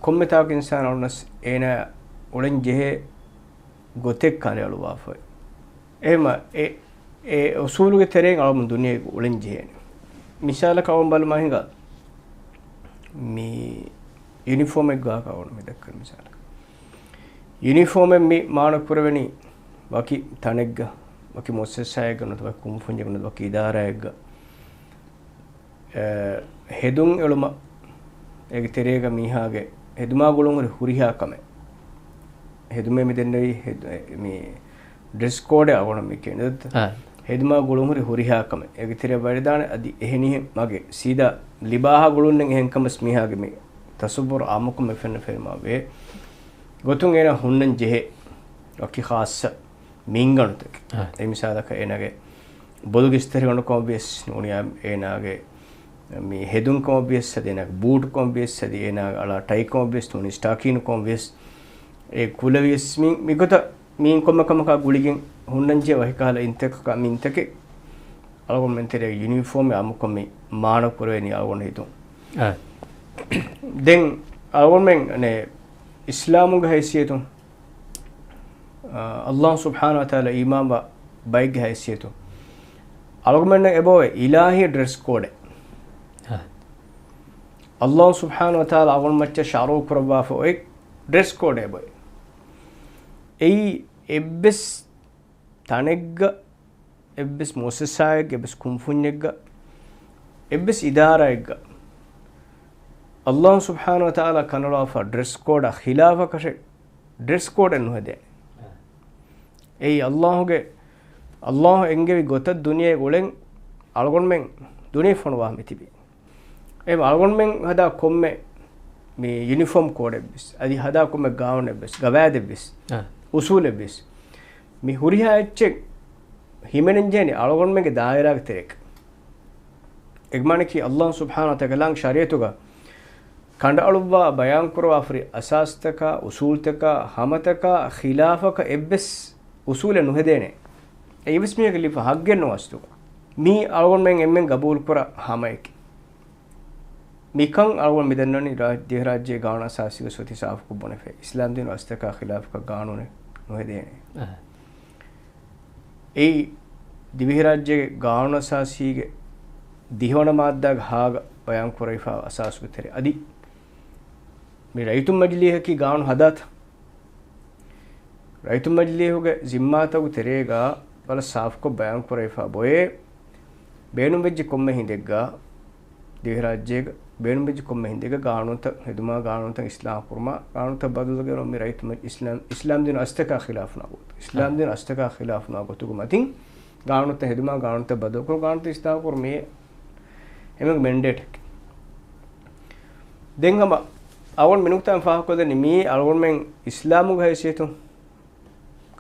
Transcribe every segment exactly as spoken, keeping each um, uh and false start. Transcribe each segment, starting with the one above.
ކޮންމެ ތާކު އިންސާނާ އޮންނަސް އޭނާ އުޅެން ޖެހޭ ގޮތެއް ކަނޑައަޅުވާފައި. އެހެމަ އެ، އެ އުސޫލުގެ ތެރެއިން އަޅުމު ދުނިޔޭގަ އުޅެން ޖެހޭނެ. މިސާލަކަށް އަޅުމު ބަލަމާ ހިނގާ މި ޔުނިފޯމެއްގާ ކައުނު މި ދައްކަން މިސާލަކަށް. ޔުނިފޯމެއް މި މާނަ ކުރެވެނީ ވަކި ތަނެއްގަ، ވަކި މުއައްސަސާއެއްގަ ނުވަތަ ވަކި ކުންފުންޏެއްގަ ނުވަތަ ވަކި އިދާރާއެއްގަ. އެ، ހެދުން އެޅުމަށް އޭގެ ތެރޭގަ މީހާގެ ހެދުމާ ގުޅުން ހުރި ހުރިހާ ކަމެއް. ހެދުމޭ މި ދެންނެވީ ހެދު-، އެ، މި ޑްރެސް ކޯޑެއް އަޅުގަނޑަށް މި ކިޔަނީ. އާ. ހެދުމާ ގުޅުން ހުރި ހުރިހާ ކަމެއް. އޭގެ ތެރޭ ވަރިދާނެ އަދި އެހެނިހެން މަގެ ސީދާ ލިބާހާ ގުޅުންނެއް އެހެން ކަމަސް މީހާގެ މި ތަސައްވުރު އާއްމުކޮށް މި ފެންނަ ފެނުމާ ވޭ. ގޮތުން އޭނާ ހުންނަން ޖެހޭ ވަކި ޚާއްޞަ މިންގަނޑުތަކެއް. އާ. އެ މިސާލަކަށް އޭނާގެ ބޮލުގެ އިސްތަށިގަނޑު ކަމަށް ވިޔަސް ނޫނިއްޔާ އޭނާގެ މި ހެދުން ކަމަށް ވިޔަސް އަދި އޭނާގެ ބޫޓް ކަމަށް ވިޔަސް އަދި އޭނާގެ އަޅާ ޓައި ކަމަށް ވިޔަސް ނޫނީ ސްޓާކީނު ކަމަށް ވިޔަސް އެ ކުލަ ވިޔަސް މި، މިގޮތަށް މީން ކޮންމެ ކަމަކާ ގުޅިގެން ހުންނަންޖެހޭ ވަކިކަހަލަ އިންތަކަކާ މިންތަކެއް އަޅުގަނޑުމެން ތެރޭގެ ޔުނީފޯމެއް އާއްމުކޮށް މި މާނަ ކުރެވެނީ އަޅުގަނޑު ހިތުން. އާ. ދެން އަޅުގަނޑުމެން އަނެއް އިސްލާމުގެ ހައިސިއްޔަތުން، އާ، އައްލާހު ސުބްޙާނަހު ވަތަޢާލާ އީމާންވާ ބައެއްގެ ހައިސިއްޔަތުން އަޅުގަނޑުމެންނަށް އެބައޮތް އިލާހީ ޑްރެސް ކޯޑެއް. އާ. އައްލާހު ސުބްޙާނަހު ވަތަޢާލާ އަޅުގަނޑު މައްޗަށް ޝަރުޢު ކުރައްވާފަ އޮތް ޑްރެސް ކޯޑެއް އެބައޮތް. އެއީ އެއްވެސް ތަނެއްގަ، އެއްވެސް މުއައްސަސާއެއްގަ، އެއްވެސް ކުންފުންޏެއްގަ، އެއްވެސް އިދާރާއެއްގަ އައްލާހު ސުބްޙާނަހު ވަތަޢާލާ ކަނޑައަޅާފަ ޑްރެސް ކޯޑަށް ޚިލާފަކަށެއް ޑްރެސް ކޯޑެއް ނުހެދޭނެ. އެއީ އައްލާހުގެ، އައްލާހު އެންގެވި ގޮތަށް ދުނިޔޭގަ އުޅެން އަޅުގަނޑުމެން ދުނިޔެ ފޮނުވާ މިތިބީ. އެ އަޅުގަނޑުމެން ހަދާ ކޮންމެ މި ޔުނިފޯމް ކޯޑެއްވެސް، އަދި ހަދާ ކޮންމެ ގާނޫނެއްވެސް، ގަވާއިދެއްވެސް، އާ. އުސޫލެއްވެސް، މި ހުރިހާ އެއްޗެއް ހިމެނެންޖެހެނީ އަޅުގަނޑުމެންގެ ދާއިރާގެ ތެރޭގަ. އެގެ މާނައަކީ އައްލާހު ސުބްޙާނަހު ވަތަޢާލާގެ ޝަރީޢަތުގަ ކަނޑައަޅުއްވާ ބަޔާންކުރަވާފަ ހުރި އަސާސްތަކާ، އުސޫލްތަކާ، ހަމަތަކާ ޚިލާފަކަށް އެއްވެސް އުސޫލެއް ނުހެދޭނެ. އެއްވެސް މީހަކަށް ލިބިފަ ހައްގެއް ނުވާ އަސްލުގަ. މީ އަޅުގަނޑުމެން އެންމެން ގަބޫލުކުރާ ހަމައެކޭ. މިކަން އަޅުގަނޑު މިދަންނަވަނީ ރާ-، ދިވެހިރާއްޖޭގެ ގާނޫނު އަސާސީގެ ސޮތި ސާފުކޮށް ބުނެފަ. އިސްލާމްދީނު އަސްލަކާ ޚިލާފަކަށް ގާނޫނެއް ނުހެދޭނެ. އަހަ. އެއީ ދިވެހިރާއްޖޭގެ ގާނޫނު އަސާސީގެ ދިހަވަނަ މާއްދާގެ ހާގަ ބަޔާން ކުރެވިފާ އަސާސުގެ ތެރޭ. އަދި މި ރައްޔިތުން މަޖިލީހަކީ ގާނޫނު ހަދާތަ؟ ރައްޔިތުން މަޖިލީހުގެ ޒިންމާތަކުގެ ތެރޭގަ ވަރަށް ސާފުކޮށް ބަޔާން ކުރެވިފާ ބޮއޭ، ބޭނުންވެއްޖެ ކޮންމެ ހިނދެއްގަ، ދިވެހިރާއްޖޭގަ ބޭނުންވެއްޖެ ކޮންމެ ހިނދެއްގަ ގާނޫނުތައް ހެދުމާ، ގާނޫނުތައް އިސްލާހު ކުރުމާ، ގާނޫނުތައް ބަދަލުގެ މި ރައްޔިތުން މަޖި-، އިސްލާމް، އިސްލާމްދީނު އަސްލަކާ ޚިލާފުނާ ގޮތު، އިސްލާމްދީނު އަސްލަކާ ޚިލާފުނާ ގޮތުގެ މަތިން ގާނޫނުތައް ހެދުމާ، ގާނޫނުތައް ބަދަލުކުރު، ގާނޫނުތައް އިސްލާހު ކުރު މި އެމެން މެންޑޭޓެކެ. ދެން ހަމަ އަޅުގަނޑު މި ނުކުތާ ފާހަގަކޮށްދެނީ މީ އަޅުގަނޑުމެން އިސްލާމުގެ ހައިސިއްޔަތުން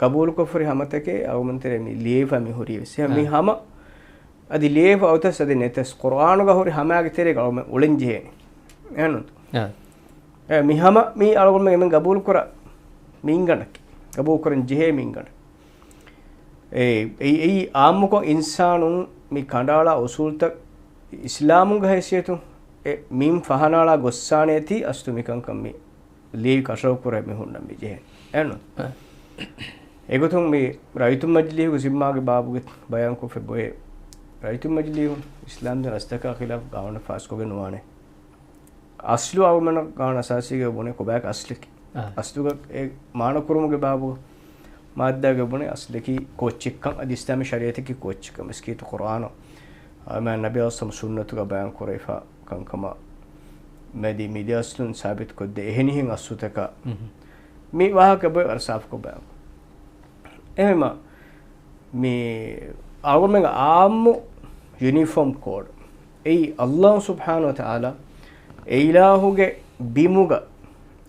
ގަބޫލުކޮށްފަ ހުރި ހަމަތަކެއް އަޅުގަނޑު ތެރޭ މި ލިޔެފަ މި ހުރީ ވެސް. އެހެން މި އާ. ހަމަ އަދި ލިޔެފަ އޮތަސް އަދި ނެތަސް ޤުރްއާނުގަ ހުރި ހަމައިގެ ތެރޭގަ އަޅުގަނޑުމެން އުޅެން ޖެހޭނެ. އެހެންނުތު؟ އާ. އެ މި ހަމަ މީ އަޅުގަނޑުމެން އެމެން ގަބޫލުކުރާ މިންގަނޑަކީ. ގަބޫލުކުރަން ޖެހޭ މިންގަނޑަކީ. އެ، އެ، އެއީ އާއްމުކޮށް އިންސާނުން މި ކަނޑައަޅާ އުސޫލްތައް އިސްލާމުގެ ހައިސިއްޔަތުން އެ މިން ފަހަނައަޅާ ގޮއްސާނޭތީ އަސްލު މިކަންކަން މި ލިޔެވި ކަށަވަރު ކުރެވި މި ހުންނަ މި ޖެހޭ. އެހެންނު؟ އެ. އެގޮތުން މި ރައްޔިތުން މަޖިލީހުގެ ޒިންމާގެ ބާބުގެ ބަޔާންކޮށްފަ ބޮއޭ. ރައްޔިތުން މަޖިލީހު އިސްލާމްދީން އަސްލަކާ ޚިލާފު ގާނޫނެއް ފާސްކޮށްގެން ނުވާނެ. އަސްލު އަޅުގަނޑުމެން ގާނޫނު އަސާސީގަ ބުނެ ކޮބާކަށް އަސްލަކީ؟ އާ. އަސްލުގަ އެ މާނަ ކުރުމުގެ ބާބު މާއްދާގަ ބުނެ އަސްލަކީ ކޯއްޗެއްކަން އަދި އިސްލާމީ ޝަރީއަތަކީ ކޯއްޗެއްކަން މިސްކިތު ޤުރްއާނު އަދި ނަބީ އަލައިހިއްސަލާމް ސުންނަތުގަ ބަޔާން ކުރެވިފަ ކަންކަމަށް މެދި މިދި އަސްލުން ސާބިތުކޮށްދޭ އެހެނިހެން އަސްލުތަކަށް މި ވާހަކަ ބޮއެ ވަރަށް ސާފުކޮށް ބަޔާން. އެހެމަ މި އަޅުގަނޑުމެންގެ އާއްމު ޔުނީފޯމް ކޯޑް. އެއީ އައްލާހު ސުބްޙާނަހު ވަތަޢާލާ އެ އިލާހުގެ ބިމުގަ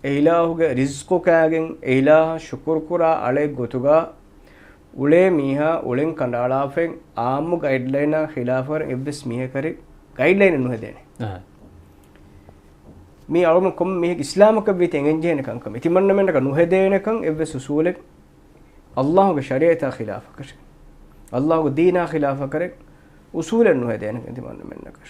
އެ އިލާހުގެ ރިޒްޤު ކާގެން އެ އިލާހަށް ޝުކުރު ކުރާ އަޅެއް ގޮތުގަ އުޅޭ މީހާ އުޅެން ކަނޑައަޅާފައި އާއްމު ގައިޑްލައިނާ ޚިލާފަށް އެއްވެސް މީހަކަށް ގައިޑްލައިނެއް ނުހެދޭނެ. އަހަ. މީ އަޅުގަނޑު ކޮންމެ މީހެއްގެ އިސްލާމަކަށް ވީތީ އެނގެންޖެހޭނެ ކަންކަމެއް. ތިމަންނަމެންނަކަށް ނުހެދޭނެކަން އެއްވެސް އުސޫލެއް އައްލާހުގެ ޝަރީއަތާ ޚިލާފަކަށެއް، އައްލާހުގެ ދީނާ ޚިލާފަކަށެއް އުސޫލެއް ނުހެދޭނެ ތިމަންނަމެންނަކަށް.